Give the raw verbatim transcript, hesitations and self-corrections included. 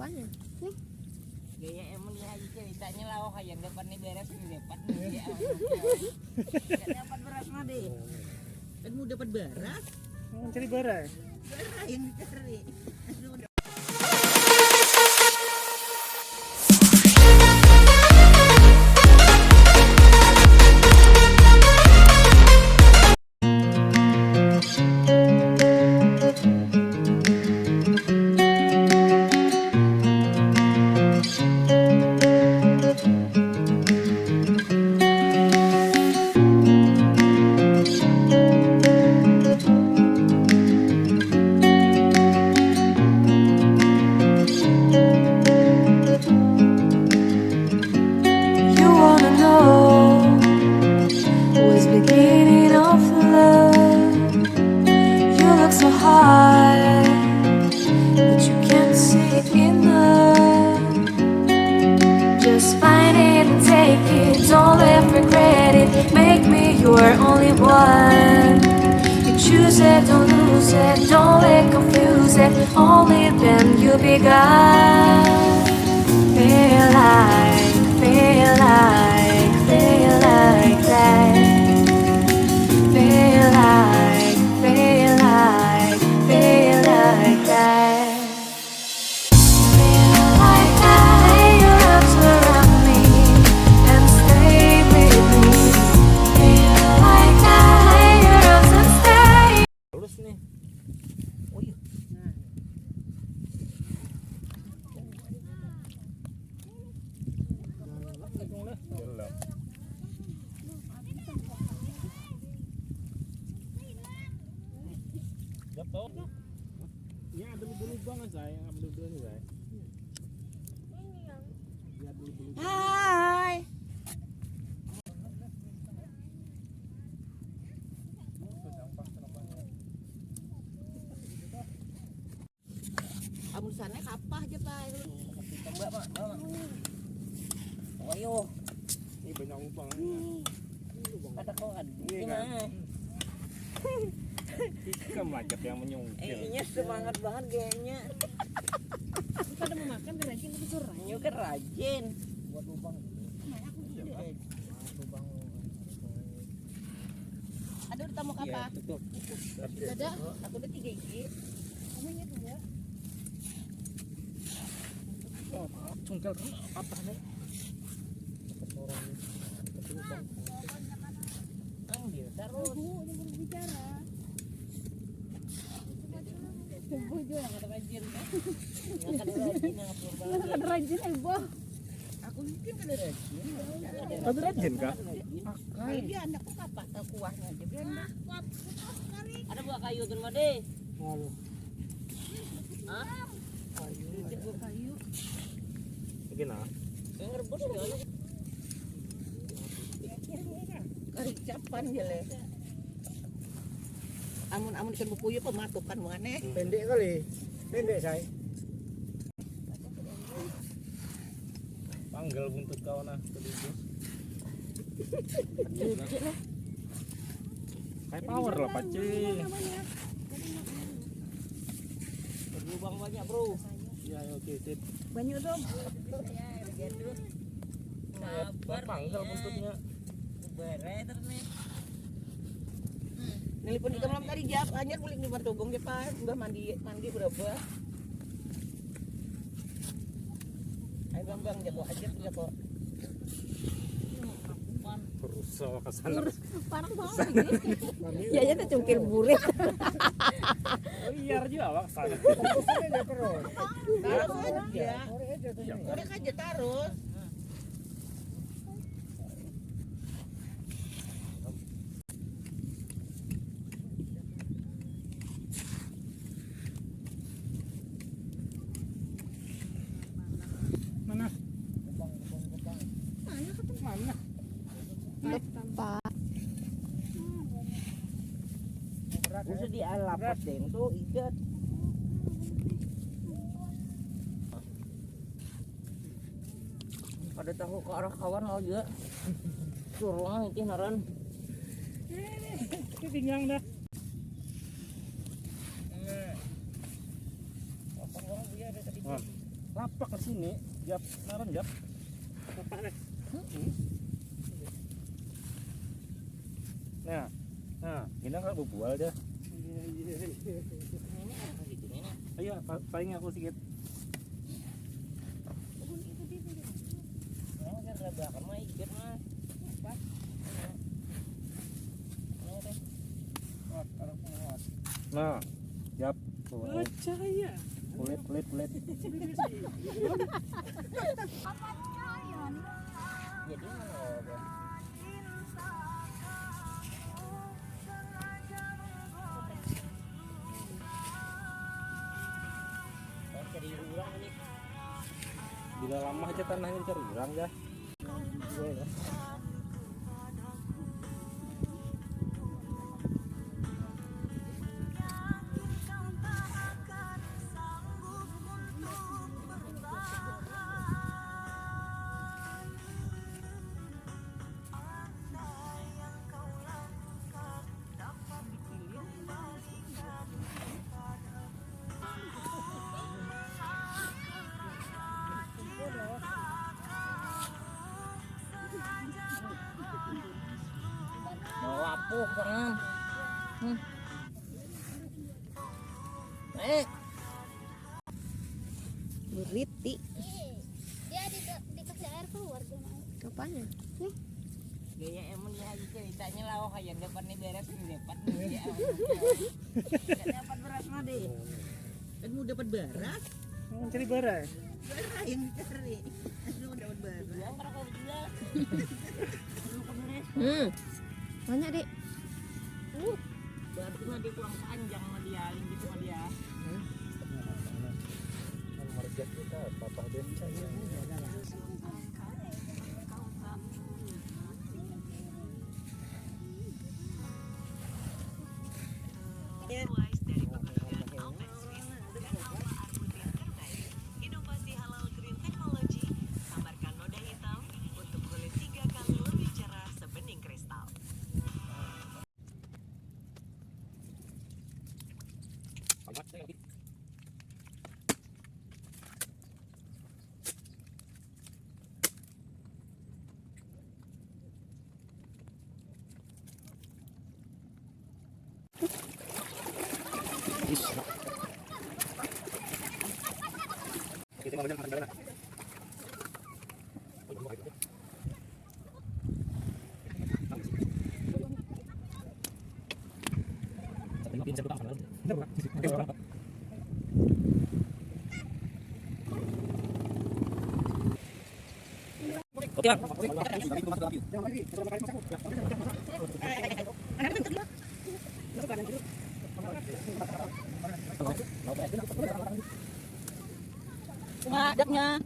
Gaya emang dia aja ceritanya lah, oh, yang dapat nih beres, ini dapat nih. Ya, dapat beras mah deh. Kan mau dapat beras. Mencari beras. Beras yang dicari. You wanna know what's beginning of love? You look so high, but you can't see enough. Just find it and take it, don't let regret it. Make me your only one. You choose it, don't lose it, don't let confuse it. Only then you'll be gone. Feel like, feel like, feel like that. Feel like, feel like, feel like that. Feel like that. Lay your arms around me and stay with me. Feel like that. Lay your arms and stay. Halus nih. Oh iya. Nah. Galak hidung lah. Galak. Jatuh. Ini ada lubang-lubang, saya, ada lubang, saya. Ini yang Hai. Amun sana kapah aja, Pak. Coba, Pak, bawa. Ayo. Ini banyak lubang. Ada kawan. Iya, kan? Gimana? Kita macet yang menyungkil. Eh, iya, semangat banget gayanya. Pada mau makan, rajin, tapi suruh rajin. Iya, kan rajin. Buat lubang dulu. Nah, aku gede. Lubang. Aduh, udah tamu apa? Iya, tutup. Sudah, aku udah tiga gigi. Kamu ingat enggak? Oh, cungkel, patah nih. Ambil terus. Ibu, jangan berbicara. Ibu juga yang kata rajin, kan? Yang kata rajin, yang kata rajin, Ibu. Aku mungkin kada rajin. Kada rajin kah? Rajin. Akai. Dia anakku kapak kuahnya aja biar. Ada buah kayu tuh, Made. Lalu. Hah? Kayu. Ada buah kayu. Lagi nah. Yang rebus segala. Karicapan dia, Le. Amun, amun ikan bukuyu pematukan mana? Pendek kali. Pendek, say. Panggil buntut kau nah, keduduk. Kayak power lah, Paci. Berlubang banyak, Bro. Iya, iya, oke, sip. Banyak tuh. Sabar. Panggil buntutnya. Barai terus nih. Nelpon ikam malam tadi, Jap. Hanyar bulik di Martogong, Jap, Pak. Udah mandi, mandi berapa? Ayo, Bang, Bang, jago aja, jago. Rusak kesana. Parah banget ini. Ya, ya, tuh cungkil burit. Liar juga, Bang, sana. Taruh aja. Iya. Korek aja, taruh. Mana? Mana? Lepas. Bisa dialap deng tuh, igat. Kada tahu ke arah kawan lo juga. Surung nitih naran. Ini pinggang dah. Nah. Apa orang dia ada tadi? Nah. Pak ke sini, Jap. Naran, Jap. Apa nih? Nah, nah, ini kan bubual dah. Iya, iya, iya. Ini apa gitu nih, nah? Ayo, pa- paling aku sedikit. Ini kan belakang mah, ikut mah. Apa? Ini teh. Nah, Jap. Tuh. Percaya. Kulit, kulit, kulit. Jadi mana ya? Cari urang nih. Bila lama aja tanahnya cari urang ya. Mau lapuh tangan. Hmm. Eh. Buriti. Dia di, dikasih air keluar dia mau. Apanya? Nih. Gaya emang dia lagi ceritanya lah, oh, yang depan nih beres, ini depan nih dia. Gak dapat beras mah deh. Kan mau dapat beras. Mau cari beras. Beras yang dicari. Lu dapat beras. Jual, mereka jual. Lu ke beras. Hmm. Banyak, Dek. Uh. Berarti mah dia kurang panjang mah dia, gitu mah dia. Hmm. Kan merjak kita, patah dia. Dari pekerjaan Albert Swiss dan Alfa Arbutin terbaik. Inovasi halal green technology, sambarkan noda hitam untuk kulit tiga kali lebih cerah sebening kristal. Oke, Bang. Cuma adabnya.